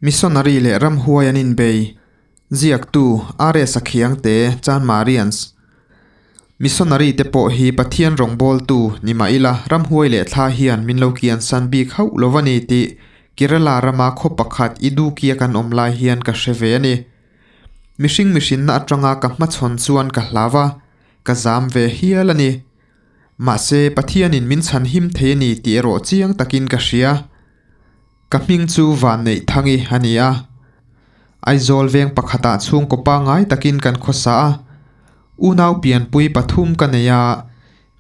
Missionary leh ramhuai an inbei. Ziaktu, RS a Khiangte, Chanmarians. Missionary te pawh hi Pathian rawngbawltu ni mah ila ramhuai leh thla hian min lo kiansan bik hauh lo a ni tih Kerala rama khaw pakhat Idukki a kan awm lai hian ka hre ve a ni. Mihring mihrinna atanga ka hmachhawn chuan ka hlau a, ka zam ve hial a ni. Mahse Pathianin min chhan him thei a ni tih erawh chiang takin ka hria. Ka hming chu Vanneih-Thangi a ni a. Aizawl veng pakhatah chhungkaw pangngai takin kan khawsa a. Unau pianpui pathum ka nei a,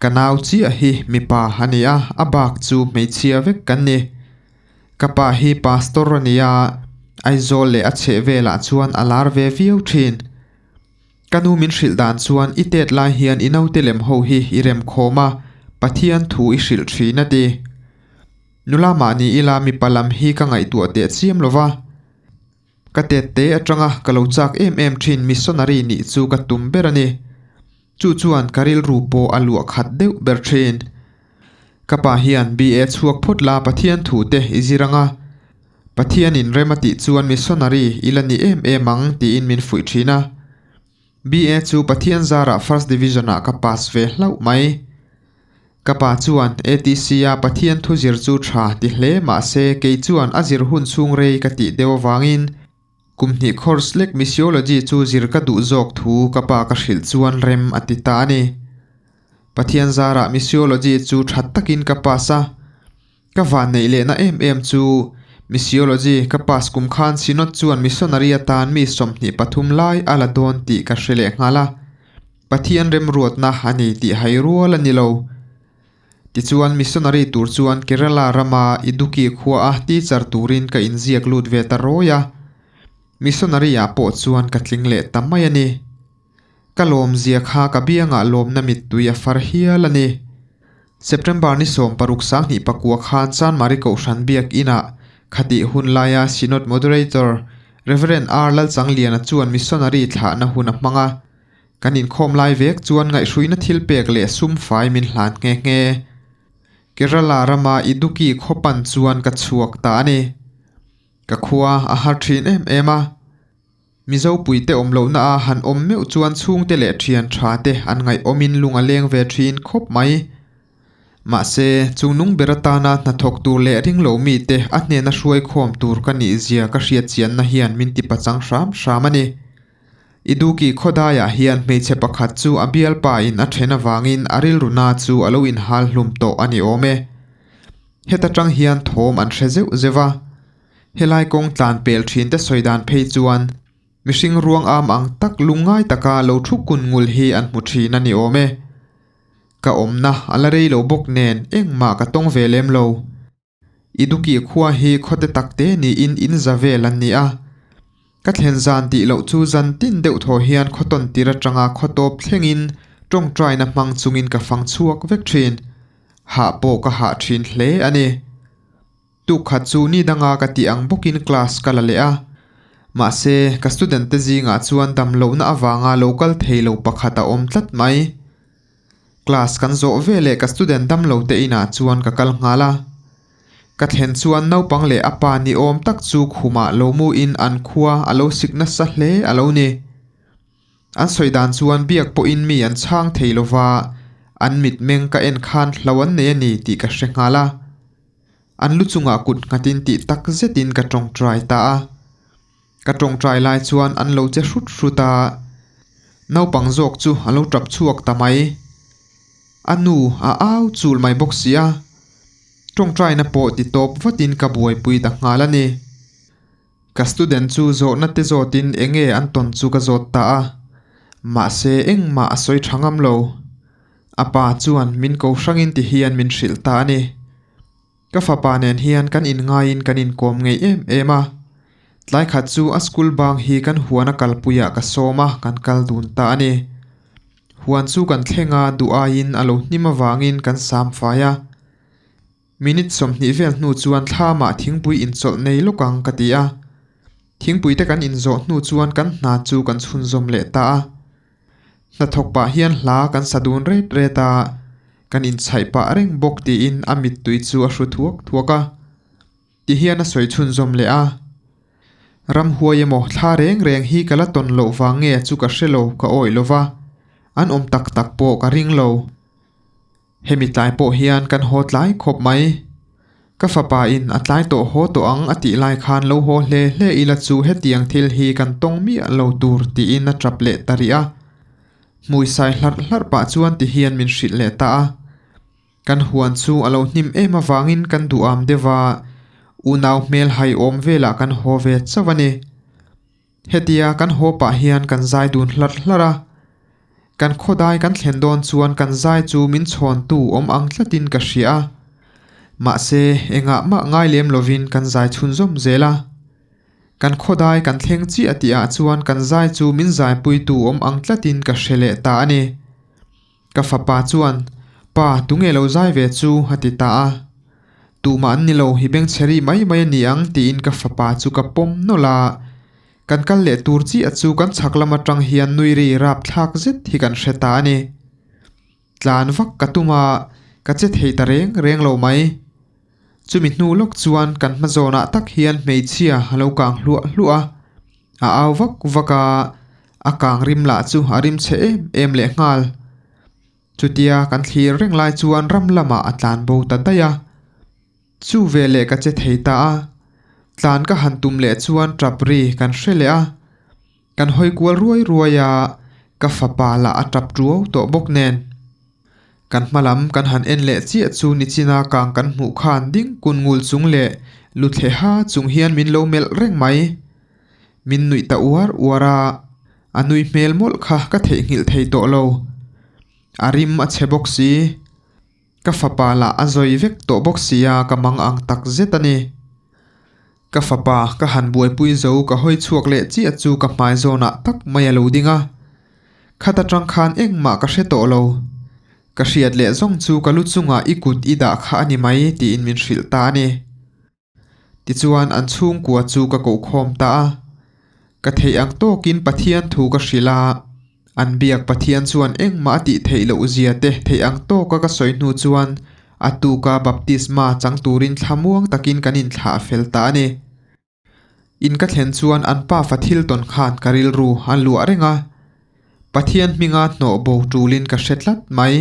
ka nau chiah hi mipa a ni a, a bak chu hmeichhia vek kan ni. Ka pa hi pastor a ni a, Aizawl leh a chheh velah chuan a lar ve viau thin. Ka nu min hrilh dan chuan i tet lai hian i naute lem ho hi i remkhawm a, Pathian thu i hrilh thin a ti. Nula mahni ila mipa lam hi ka ngaihtuah teh chiam lo va. Ka tet te atanga ka lo chak em em thin missionary nih chu ka tum ber a ni. Chu chuan ka rilru pawh a luah khat deuh ber thin. Ka pa hian BA chhuak phawt la Pathian thu te i zir anga. Pathianin rem a tih chuan missionary i la ni em em ang tiin min fuih thin a. BA chu Pathian zarah First Division ah ka pass ve hlauh mai. Ka pa chuan ATC a Pathian thu zir chu tha ti hle mahse kei chuan a zir hun chhung rei ka tih deuh avangin kum hnih course lek Missiology chu zir ka duh zawk thu ka pa ka hrilh chuan rem a ti ta a ni. Pathian zarah Missiology chu tha takin ka pass a. Ka van neih lehna em em chu Missiology ka pass kum khan Synod chuan missionary atan mi 23 lai a la dawn tih ka hre leh nghal a, Pathian remruatna a ni tih hai rual a ni lo. Tichuan missionary tur chuan Kerala rama Idukki khua a teacher turin ka inziak lut ve ta rawi a, missionary ah pawh chuan ka tling leh ta mai a ni. Ka lawmzia kha ka biangah lawmna mittui a far hial a ni. September ni 69 khan Chanmari Kohhran Biak Inah khatih hun laia Synod Moderator Rev. R. Lalchangliana chuan missionary thlahna hun a hmang a. Kan inkhawm lai vek chuan ngaihhruina thil pek leh sum fai min hlan nghe nghe. Kerala rama Idukki khawpan chuan ka chhuak ta a ni. Ka khua a har thin em em a. Mizo puite awm lohna a han awm meuh chuan chhungte leh thian tha te an ngaihawmin lung a leng ve thin khawp mai. Mahse, chung nung ber atana hnathawk tur leh ring lo mite a hnena hruai khawm tur ka nih zia ka hriat chianna hian min ti pachang hram hram a ni. Iduki khawdaiah hian hmeichhe pakhat chu a bialpa in a then avangin a rilru na chu a lo inhal hlum tawh a ni awm e. Heta tang hian thawm an hre zeuh zeuh a. Helai kawng tlan pel thin te sawi dan phei chuan mihring ruang am ang tak lungngai taka lo thu kun ngul hi an hmu thin a ni awm e. Ka awmna a la rei lo bawk nen engmah ka tawng ve lem lo. Iduki khua hi khawte tak te niin in za vel an ni a. Ka thlen zan tih loh chu zan tin deuh thaw hian khawtawn tir atanga khawtawp thlengin tawngtaina hmang chungin ka fang chhuak vek thin. Hah pawh ka hah thin hle a ni. Tuk khat chu ni danga ka tih ang bawkin class ka la leh a. Mahse, ka student te zingah chuan dam lohna avanga lo kal thei lo pakhat a awm tlat mai. Class kan zawh veleh ka student dam lo te inah chuan ka kal nghal a. Ka thlen chuan naupang leh a pa ni awm tak chu khumah lo muin an khua a lo sik nasa hle a lo ni. An sawi dan chuan biak pawhin mi an chhang thei lova, an mitmeng ka en khan hlo an nei a ni tih ka hre nghal a. An lu chungah kut nghatin tih tak zetin ka tawngtai ta a. Ka tawngtai lai chuan an lo che hrut hrut a. Naupang zawk chu a lo tap chhuak ta mai. A nu a au chul mai bawk si a. Tawngtaina pawh ti tawp vatin ka buaipui ta nghal a ni. Ka student chu zawhna te zawtin enge an tawn chu ka zawt ta a. Mahse engmah a sawi tha ngam lo. A pa chuan min ko hrangin ti hian min hrilh ta a ni. Ka fapa nen hian kan inngaiin kan inkawm ngei em em a. Tlai khat chu a school bang hi kan huan a kalpuiah ka sawm a, kan kal dun ta a ni. Huan chu kan thleng a, duh aiin a lo hnim avangin kan sam fai a. Minute 20 vel hnu chuan thlamah thingpui inchawlh nei lawk ang ka ti a. Thingpui te kan inzawh hnu chuan kan hna chu kan chhunzawm leh ta a. Hnathawk pah hian hla kan sa dun ret ret a, kan inchhaih pah reng bawk tiin a mittui chu a hru thuak thuak a. Ti hian a sawi chhunzawm leh a. Ramhuai emaw thla reng reng hi ka la tawn loh vang nge chu ka hre lo ka awih lo va, an awm tak tak pawh ka ring lo. Hemi tlai pawh hian kan haw tlai khawp mai. Ka fapa in a tlai tawh haw tawh ang a tih lai khan lo haw hle hle ila chu hetiang thil hi kan tawng miah lo tur tiin a tap leh ta rih a. Hmui sai hlarh hlarh pah chuan ti hian min hrilh leh ta a. Kan huan chu a lo hnim em avangin kan duham deuh a, unau hmel hai awm velah kan haw ve chauh a ni. Hetia kan haw pah hian kan zai dun hlarh hlarh a, kan khawdai kan thlen dawn chuan kan zai chu min chhawntu awm ang tlatin ka hria a, mahse engah mah ngai lem lovin kan zai chhunzawm zel a. Kan khawdai kan thleng chiah tihah chuan kan zai chu min zaipuitu awm ang tlatin ka hre leh ta a ni. Ka fapa chuan, Pa, tunge lo zai ve chu? a ti ta a. Tumah an ni lo, i bengchhe ri mai mai a ni ang tiin ka fapa chu ka pawm nawlh a. Kan kal leh tur chiah chu kan chhak lam atang hian nui ri rapthlak zet hi kan hre ta a ni. Tlan vak ka tum a, ka che thei ta reng reng lo mai. Chumi hnu lawk chuan kan hma zawnah tak hian hmeichhia a lo kang hluah hluah a, a au vak vak a, a kang rim lah chu a rim chhe em em leh nghal. Chutia kan thlir reng lai chuan ram lamah a tlan bo ta daih a. Chu veleh ka che thei ta a, tlan ka han tum leh chuan tap ri kan hre leh a. Kan hawi kual ruai ruai a, ka fapa lah a tap tuau tawh bawk nen. Kan hma lam kan han en leh chiah chu nichina kang kan hmuh khan ding kun ngul chung leh luthle ha chung hian min lo melh reng mai. Min nuih ta uar uar a, a nui hmel mawlh kha ka theihnghilh thei tawh lo. A rim a chhe bawk si. Ka fapa lah a zawi vek tawh bawk sia ka mang ang tak zet a ni. Ka fapa ka han buaipui zo ka hawi chhuak leh chiah chu ka hmai zawnah tak mai a lo ding a. Khat atang khan engmah ka hre tawh lo. Ka hriat leh zawng chu ka lu chungah i kut i dah kha a ni mai tiin min hrilh ta a ni. Tichuan an chhungkua chu ka kohkhawm ta a. Ka theih ang tawkin Pathian thu ka hrilh a, an biak Pathian chuan engmah a tih theih loh zia te theih ang tawka ka sawi hnu chuan a tuka baptisma chang turin thlamuang takin kan inthlah fel ta a ni. In ka thlen chuan an pafa thil tawn khan ka rilru a luah reng a, Pathian hminga hnawh bo tulin ka hre tlat mai.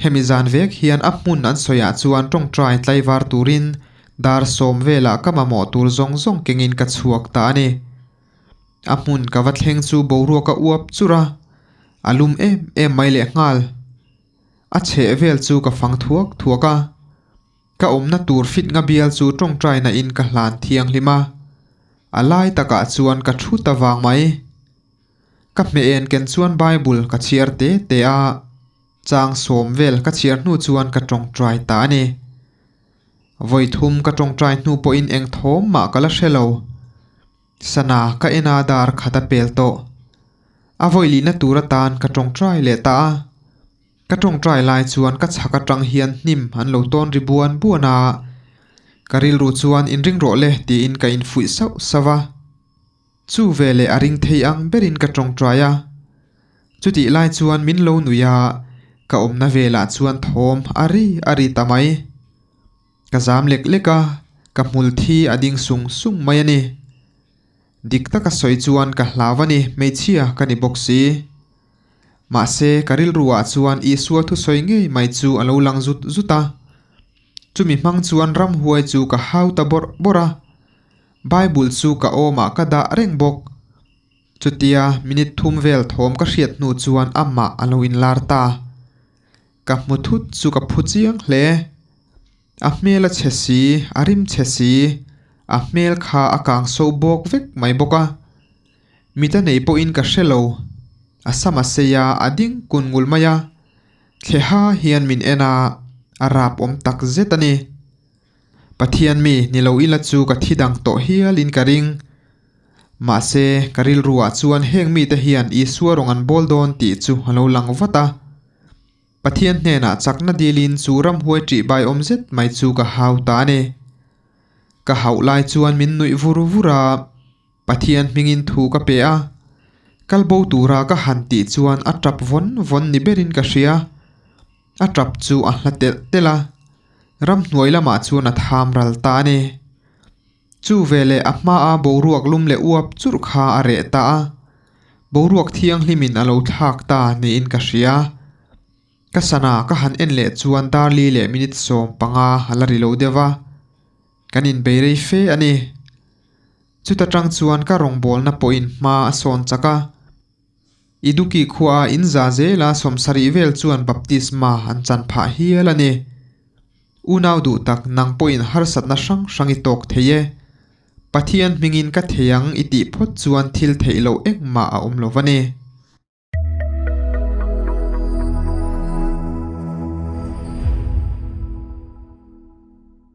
Hemi zan vek hian a hmun an sawiah chuan tawngtai tlaivar turin dar sawm velah ka mamawh tur zawng zawng kengin ka chhuak ta a ni. A hmun ka va thleng chu boruak a uap chur a, a lum em em mai lehnghal. A chheh vel chu ka fang thuak thuak a. Ka awmna tur fit nga bial chu tawngtaina in ka hlan thianghlim a, a lai takah chuan ka thu ta vang mai. Ka hmeh en ken chuan Bible ka chhiar te te a, chang sawm vel ka chhiar hnu chuan ka tawngtai ta a ni. Vawi thum ka tawngtai hnu pawhin eng thawm mah ka la hre lo. Sana ka en a dar khat a pel tawh. A vawi lihna tur atan ka tawngtai leh ta a. Ka tawngtai lai chuan ka chhak atang hian hnim an lo tawn ri buan buan a, ka rilru chuan inring rawh le tiin ka infuih sauh sauh a. Chu veleh a ring thei ang berin ka tawngtai a. Chutih lai chuan min lo nui a, ka awmna velah chuan thawm a ri a ri ta mai. Ka zam lek lek a, ka hmul thi a ding sung sung mai a ni. Dik taka sawi chuan ka hlau a ni, hmeichhia ka ni bawk si. Mahse, ka rilruah chuan Isua thusawi ngei mai chu a lo lang zut zut a. Chumi hmang chuan ramhuai chu ka hau ta bawrh bawrh a. Bible chu ka awmah ka dah reng bawk. Chutia minute thum vel thawm ka hriat hnu chuan amah a lo inlar ta. Ka hmu thut chu ka phu chiang hle. A hmel a chhe si, a rim chhe si, a hmel kha a kang so bawk vek mai bawk a. Mit a nei pawhin ka hre lo. A sam a sei a, a ding kun ngul mai a. Thleha hian min en a, a rap awm tak zet a ni. Pathian mi ni lo ila chu ka thi dang tawh hialin ka ring. Mahse, ka rilruah chuan heng mite hian Isua rawn an bawl dawn tih chu a lo lang vat a. Pathian hnenah chakna dilin chu ramhuai ṭih bai awm zet mai chu ka hau ta a ni. Ka hauh lai chuan min nuih vur vur a, Pathian hmingin thu ka pe a, kal bo tura ka han tih chuan a ṭap vawn vawn ni berin ka hria. A ṭap chu a hla telh telh a, ramhnuai lamah chuan a tham ral ta a ni. Chu veleh a hmaa boruak lum leh uap churh kha a reh ta a, boruak thianghlimin a lo thlak ta niin ka hria. Ka sana ka han en leh chuan darli leh minute 15 a la ri lo deuh a, kan inbei rei fe a ni. Chuta tang chuan ka rawngbawlna pawhin hma a sawn chak a. Iduki khuaa in za zela 70 vel chuan baptisma an chan phah hial a ni. Unau duh tak nang pawhin harsatna hrang hrang i tawk thei e. Pathian hmingin ka thei ang i tih phawt chuan thil theih loh engmah a awm lo va ni.